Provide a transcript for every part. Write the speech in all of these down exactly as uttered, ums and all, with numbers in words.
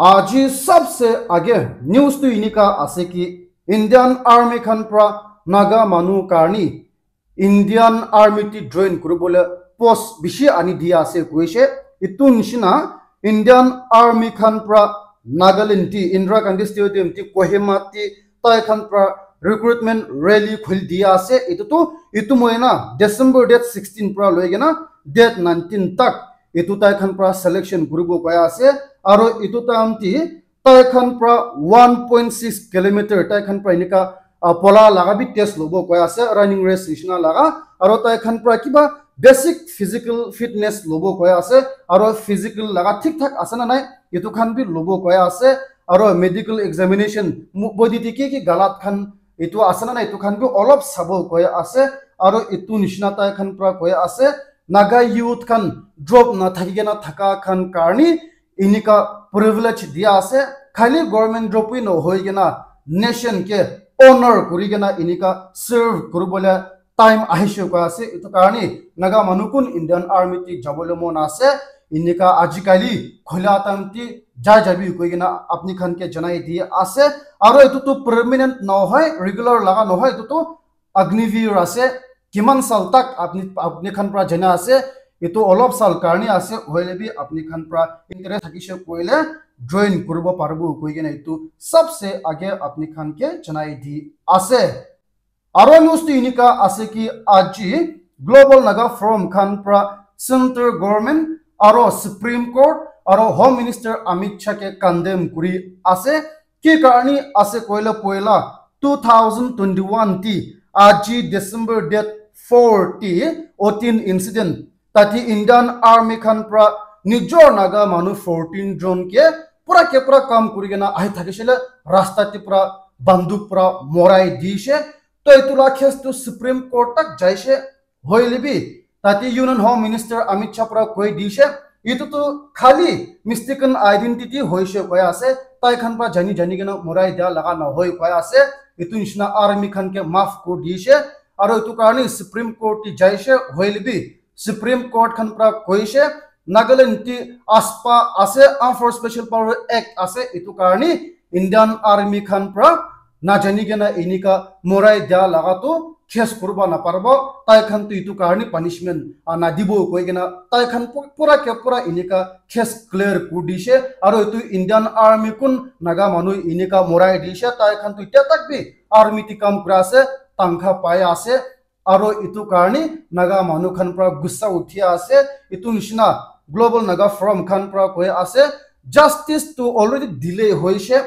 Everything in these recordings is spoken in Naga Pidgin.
Aji sabse age news tu inika ase ki Indian Army khan pra Naga manu karni Indian Army ti join kuribole post bishi ani dia ase koishe. Itu nishina Indian Army khan pra Nagaland ti Indira Gandhi Stadium ti Kohima ti tai khan pra recruitment rally khul dia ase. Itu tu itu moina December date sixteen pra loi kena date nineteen tak itu tai khan pra selection kuribo koi ase. Aro itu time ti tai khan pra one point six kilometer tai khan pra enika uh, pola laga bi test lobo koi ase, running race nishina laga. Aro tai khan pra kiba basic physical fitness lobo koi ase, aro physical laga thik thak ase na nai itu khan bi lobo koi ase. Aro medical examination body te ki ki galat khan itu ase na nai itu khan bi olop sabo koi ase. Aro itu nishina tai khan pra koi ase, Naga youth khan drop na thaki kena thaka khan karni inika privilege dia ase. Khali government job wi no hoi kena nation ke honor kuri kena inika serve kuribole time ahishe koi ase. Itu karni Naga manu kun Indian Army ti jabole mon ase, inika ajikali khola time ti jai jabi koi kena apni khan ke janai di ase. Aro itu tu permanent no hoi, regular laga no hoi, itu tu Agniveer ase, kiman sal tak apni apni khan pra jana ase, itu olop sal karni ase, hoile bi apni khan pra interest thakishe koile join kuribo paribo koi kena itu sabse age apni khan ke janai di ase. Aro news tu inika ase ki aji Global Naga Forum khan pra Central Government aro Supreme Court aro Home Minister Amit Shah ke condemn kuri ase. Ki karni ase koile poila two thousand twenty-one ti aji December date four ti otin incident tati Indian Army khan pra nijor Naga manu fourteen jon ke pura ke pura kam kuri kena ahi thakishe le rasta ti pura banduk pra morai dishe. To itu la case tu Supreme Court tak jaishe. Hoile bi tati Union Home Minister Amit Shah pra koi dishe, itu tu khali mistaken identity hoishe koi ase, tai khan pra jani jani kena morai dia laga na hoi koi ase. Itu nishina army khan ke maaf kuri dishe. Aro itu karni Supreme Court ti jaishe, hoile bi Supreme Court khan pra koishe Nagaland ti ASPA ase, Armed Force Special Power Act ase, itu karni Indian Army khan pra najani kena inika morai dia laga tu case kuriba naparibo, tai khan tu itu karni punishment ah, nadibo koi kena tai khan pu- pura ke pura inika case clear kuri dishe. Aro itu Indian Army kun Naga manu inika morai dishe, tai khan tu itya tak bi army ti kam kura ase, tangkha pai ase. Aro itu karni Naga manu khan pra gussa uthi ase. Itu nishina Global Naga Forum khan pra koi ase, justice tu already delay hoishe,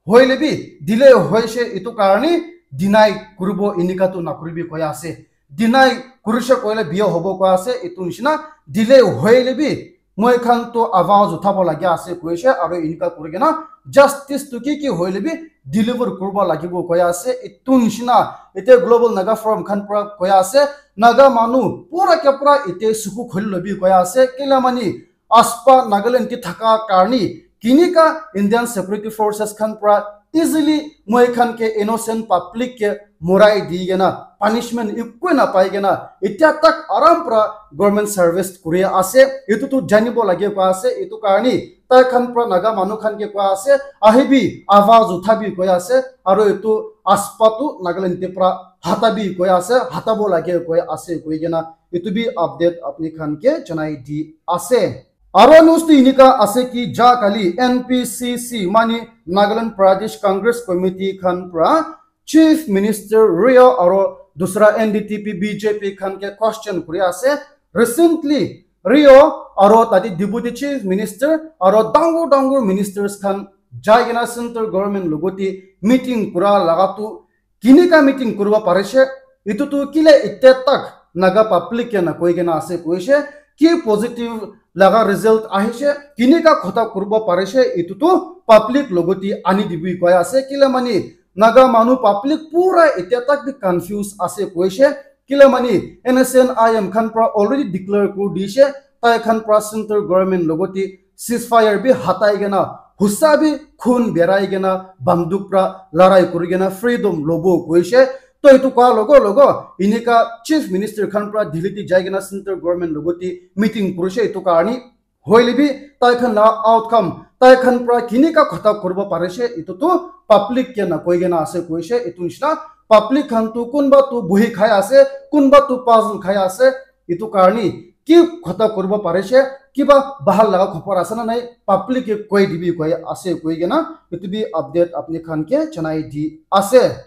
hoile bi delay hoishe, itu karni deny kuribo inika tu nakuribi koi ase. Deny kurishe koile biya hobo koi ase. Itu nishina delay hoile bi moi khan tu awaz uthabo lagi ase koishe, aro inika kuri kena justice tu ki ki hoile bi deliver kuribo lagibo koi ase. Itu nishina ite Global Naga Forum khan pra koi ase, Naga manu pura ke pura ite suku khuli lobi koi ase. Kila mani ASPA Nagaland ti thaka karni kinika Indian Security Forces khan pra easily moi khan ke innocent public ke morai di kena punishment ikoi na pai kena itya tak aram pra government service kuri ase. Itu tu janibo lage pa ase. Itu karni tai khan pra Naga manu khan ke koi ase, ahibi, awaz uthabi koi ase. Aro itu ASPA tu Nagaland te pra hatabi koi ase, hatabo lage koi ase koi kena itu bi update apni khan ke janai di ase. Aro news tu inika ase ki ja kali N P C C mani Nagaland Pradesh Congress Committee khan pra Chief Minister Rio aro dusra N D T P B J P khan ke question kuri ase. Recently Rio aro tati Deputy Chief Minister aro dangur dangur ministers khan jai kena central government logoti meeting kura laga tu kinika meeting kuribo parishe, itu tu kile ite tak Naga public ke na koi kena ase koishe, ki positive laga result ahishe, kinika khota kuribo parishe, itu tu public logoti ani dibi koi ase. Kile mani Naga manu public pura ite tak bi confuse ase koishe. Kile mani N S N I M khan pra already declare kuri dishe, tai khan pra central government logoti ceasefire bi hatai kena, husa bi khun berai kena, banduk pra larai kuri kena freedom lobo koishe. To itu koa logo logo inika Chief Minister khan pra Delhi ti jai kena central government logoti meeting kurishe. Itu karni Hoile bi tai khan la outcome, tai khan pra kinika khota kuribo parishe, etu tu public ke na koi kena ase koishe. Etu nishina public khan tu kunba tu buhi khai ase, kunba tu puzzle khai ase. Etu karni ki khota kuribo parishe, kiba bahal laga khopor ase na nai, public ke koi dibi koi ase koi kena etu bi update apni khan ke janai di ase.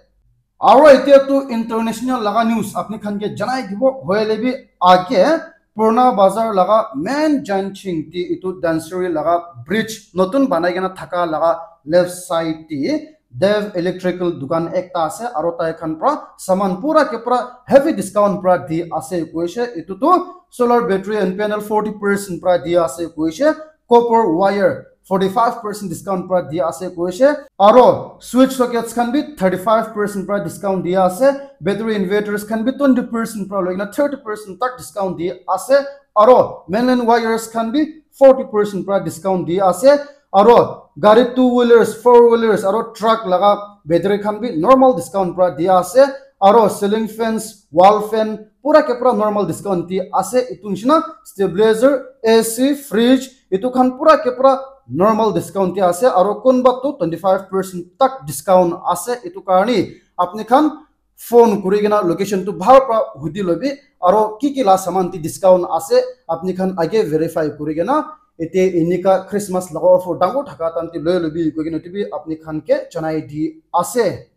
Aro etia tu international laga news apni khan ke janai dibo. Hoile bi age Purna Bazar laga main junction te etu Dhansiri laga bridge notun banai kena thaka laga left side te Dev Electrical dukan ekta ase, aro tai khan pra saman pura ke pura heavy discount pra di ase koishe. Etu tu solar battery and panel forty percent pra di ase koishe, copper wire forty-five percent discount pra di ase koishe, aro switch sockets khan bi thirty-five percent pra discount di ase, battery inverters khan bi twenty percent pra loina thirty percent tak discount di ase, aro mainline wires khan bi forty percent pra discount di ase, aro gari two wheelers, four wheelers aro truck laga battery khan bi normal discount pra di ase, aro ceiling fans, wall fan pura ke pura normal discount di ase. Etu nishina stabilizer, A C, fridge etu khan pura ke pura normal discount di ase, aro kunba tu twenty five percent tak discount ase. Etu karni apni khan phone kuri kena location tu bhal pra hudi lobi, aro ki ki la saman ti discount ase apni khan age verify kuri kena ete enika Christmas laga offer dangor thaka tan ti loi lobi koi kena etu bi apni khan ke janai di ase.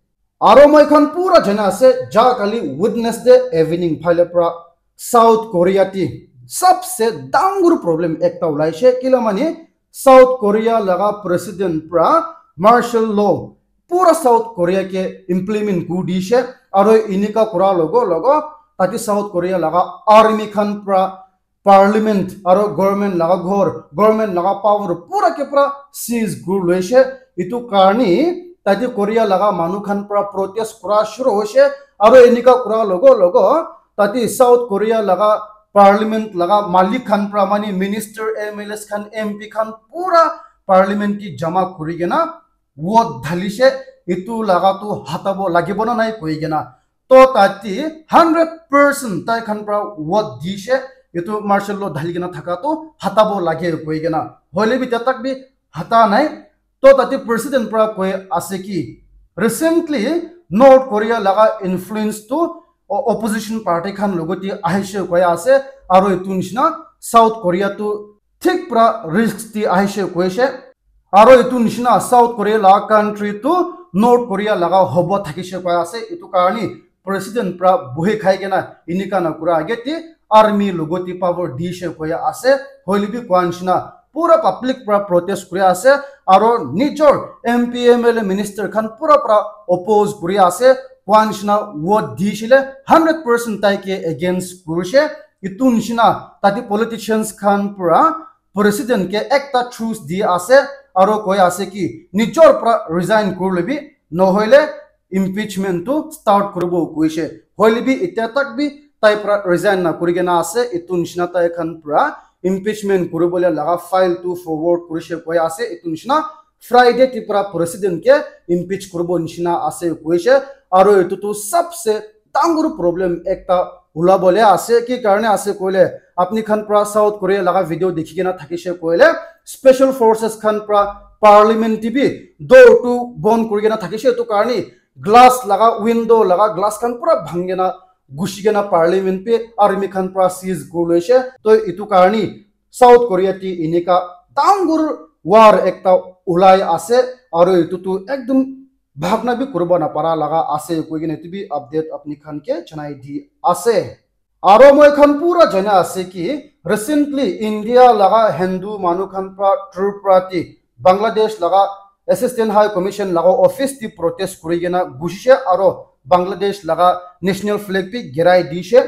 Aro moi khan pura jana ase, ja kali Wednesday evening phale pra South Korea ti sabse dangor problem ekta ulaishe, kila mane South Korea laga president pra martial law pura South Korea ke implement kuri dishe, aro enika kura logo logo tate South Korea laga army khan pra parliament aro government laga ghor, government laga power pura ke pura seize kuri loishe. Etu karni tate Korea laga manu khan pra protest kura shuru hoishe, aro enika kura logo logo tate South Korea laga parliament laga malik khan pra mane minister, M L As khan, M P khan pura parliament ki jama kuri kena vote dhalishe, etu laga tu hatabo lagibo na nai koi kena. To tate hundred percent tai khan pra vote dishe, etu martial law dhali kena thaka tu hatabo lage koi kena. Hoile bi tia tak bi hata nai. To tate president pra koi ase ki recently North Korea laga influence tu o-, opposition party khan logote ahishe koi ase, aro etu nishina South Korea tu thik pra risk ti ahishe koishe. Aro etu nishina South Korea la country tu North Korea laga hobo thakishe koi ase. Etu karni president pra buhi khai kena enika na kura age te army logote power dishe koi ase. Hoile bi kua nishina pura public pra protest kuri ase, aro nijor M P, M L A, minister khan pura pra oppose kuri ase. Kua nishina vote dishile hundred percent tai ke against kurishe. Etu nishina tate politicians khan pura president ke ekta choice di ase, aro koi ase ki nijor pra resign kuri lobi, nohoile impeachment tu start kuribo koishe. Hoile bi etia tak bi tai pra resign na kuri kena ase. Etu nishina tai khan pra impeachment kuribole laga file tu forward kurishe koi ase. Etu nishina Friday ti pra president ke impeach kuribo nishina ase koishe. Aro etu tu sabse dangor problem ekta ulabole ase. Ki karne ase koile, apni khan pra South Korea laga video dikhi kena thakishe koile, special forces khan pra parliament ti bi door tu bon kuri kena thakishe. Etu karni glass laga, window laga glass khan pura bhangi kena gushi kena parliament bi army khan pra seize kuri loishe. To etu karni South Korea ti enika dangor war ekta ulai ase, aro etu tu ekdom bhabna bi kuribo napara laga ase koi kena etu bi update apni khan ke janai di ase. Aro moi khan pura jana ase ki recently India laga Hindu manu khan pra Tripura ti Bangladesh laga Assistant High Commission laga office ti protest kuri kena gushishe aro Bangladesh laga national flag bi girai dishe.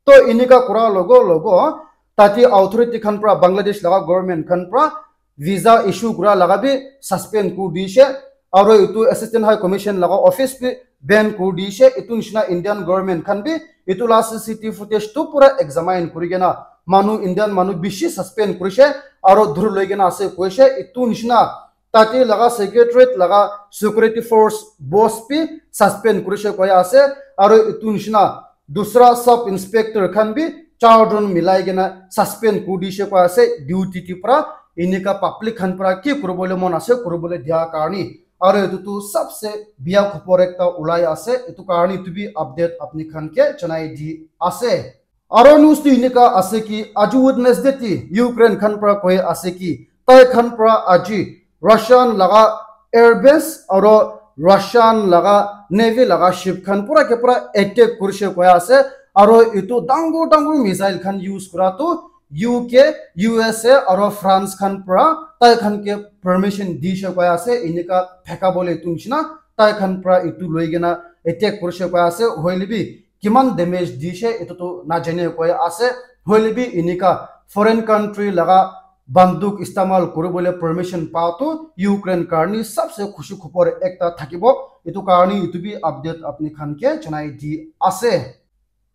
To enika kura logo logo tate authority khan pra Bangladesh laga government khan pra visa issue kura laga bi suspend kuri dishe, aro etu Assistant High Commission laga office bi ban kuri dishe. Etu nishina Indian government khan bi etu la C C T V footage tu pura examine kuri kena manu, Indian manu bishi suspend kurishe aro dhuri loi kena ase koishe. Etu nishina tate laga secretariat laga security force boss bi suspend kurishe koi ase, aro etu nishina dusra sub inspector khan bi charjon milai kena suspend kuri dishe koi ase duty ti pra, enika public khan pra ki kuribole mon ase kuribole dia karni. Aro etu tu sabse biya khobor ekta ulai ase, etu karni etu bi update apni khan ke janai di ase. Aro news tu enika ase ki aju Wednesday ti Ukraine khan pra koi ase ki tai khan pra aji Russian laga air base aro Russian laga navy laga ship khan pura ke pura attack kurishe koi ase. Aro etu dangor dangor missile khan use kura tu U K, U S A aro France khan pra tai khan ke permission dishe koi ase enika pheka bole etu nishina tai khan pra etu loi kena attack kurishe koi ase. Hoile bi kiman damage dishe etu tu najane koi ase. Hoile bi enika foreign country laga banduk istemal kuribole permission pa tu Ukraine karni sabse khushi khobor ekta thakibo. Etu karni etu bi update apni khan ke janai di ase.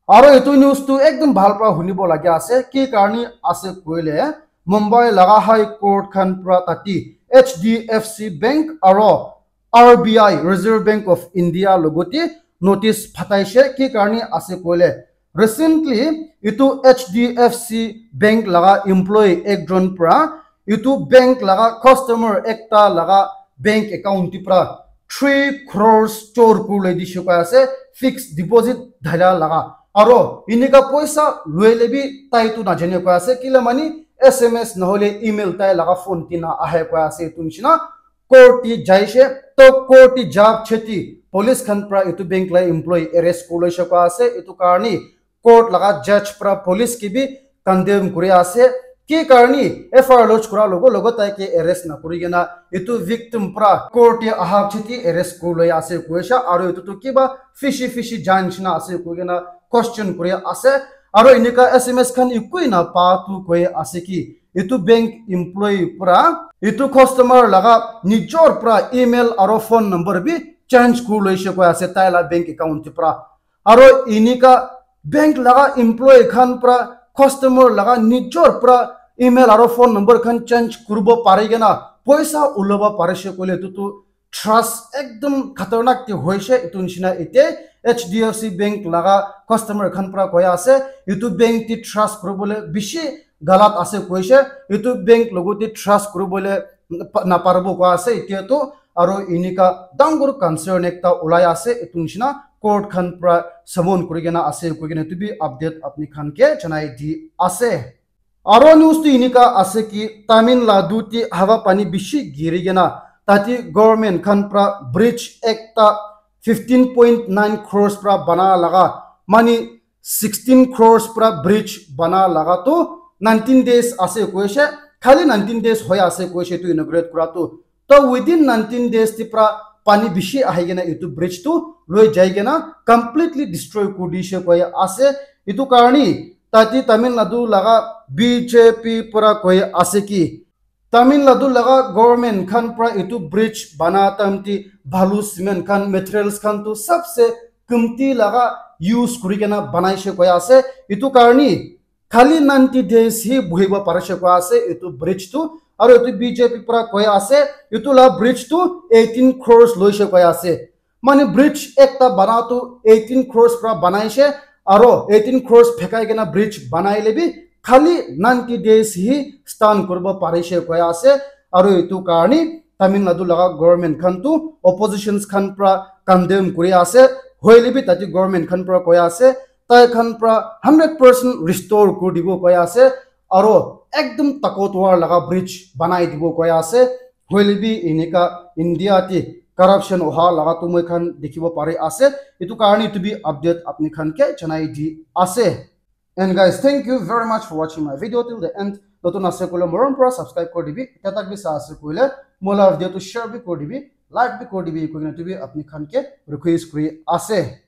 Aro etu news tu ekdum bhal pra hunibo lage ase. Ki karni ase koile Mumbai laga High Court khan pra tati H D F C Bank aro R B I, Reserve Bank of India logote notice phataishe. Ki karni ase koile recently etu H D F C Bank laga employee ekjon pra etu bank laga customer ekta laga bank account ti pra three crores chor kuri loi dishe koi ase, fixed deposit dhala laga. Aro enika poisa loile bi tai tu najane koi ase, kila mani S M S nahole email tai laga phone ti na ahe koi ase etu nishina. Court ti jaishe, to court ti ja pichete police khan pra etu bank la employee arrest kuri loishe koi ase. Etu karni court laga judge pra police ke bi condemn kuri ase. Ki karni F I R lodge kura logo logo tai ke arrest na kuri kena etu victim pra court te aha pichete arrest kuri loi ase koishe. Aro etu tu kiba fishy fishy jai nishina ase koi kena question kuri ase. Aro enika S M S khan ekoi na pa tu koi ase ki etu bank employee pra etu customer laga nijor pra email aro phone number bi change kuri loishe koi ase tai la bank account te pra. Aro enika bank laga employee khan pra customer laga nijor pra email aro phone number khan change kuribo pari kena poisa ulaba parishe koile etu tu trust ekdum khatarnak te hoishe. Etu nishina ete H D F C Bank laga customer khan pra koi ase etu bank te trust kuribole bishi galat ase koishe. Etu bank logote trust kuribole napa-, naparibo koi ase etia tu. Aro enika dangor concern ekta ulai ase etu nishina court khan pra summon kuri kena ase koi kena etu bi update apni khan ke janai di ase. Aro news tu enika ase ki Tamil Nadu ti hawa pani bishi giri kena tati government khan pra bridge ekta fifteen point nine crores pra bana laga mani sixteen crores pra bridge bana laga tu nineteen days ase koishe, khali nineteen days hoi ase koishe tu inaugurate kura tu. To within nineteen days ti pra pani bishi ahi kena etu bridge tu loi jai kena completely destroy kuri dishe koi ase. Etu karni tati Tamil Nadu laga B J P pra koi ase ki Tamil Nadu laga government khan pra etu bridge bana time ti balu cement khan materials khan tu sabse kumti laga use kuri kena banaishe koi ase. Etu karni khali ninety days hi buhibo parishe koi ase etu bridge tu. Aro etu B J P pra koi ase etu la bridge tu eighteen crores loishe koi ase. Mane bridge ekta bana tu eighteen crores pra banaishe, aro eighteen crores phekai kena bridge banai le bi khali ninety days hi stand kuribo parishe koi ase. Aro etu karni Tamil Nadu laga government khan tu oppositions khan pra condemn kuri ase, hoile bi tati government khan pra koi ase tai khan pra hundred percent restore kuri dibo koi ase, aro ekdum takotwar laga bridge banai dibo koi ase. Hoile bi enika India ti corruption oha laga tu moi khan dikhibo pari ase. Etu karni etu bi update apni khan ke janai di ase. And guys, thank you very much for watching my video till the end. Notun ase koile morom pura subscribe kuri dibi. Etia tak bi sa ase koile moi la video tu share bi kuri dibi, like bi kuri dibi koi kena etu bi apni khan ke request kuri ase.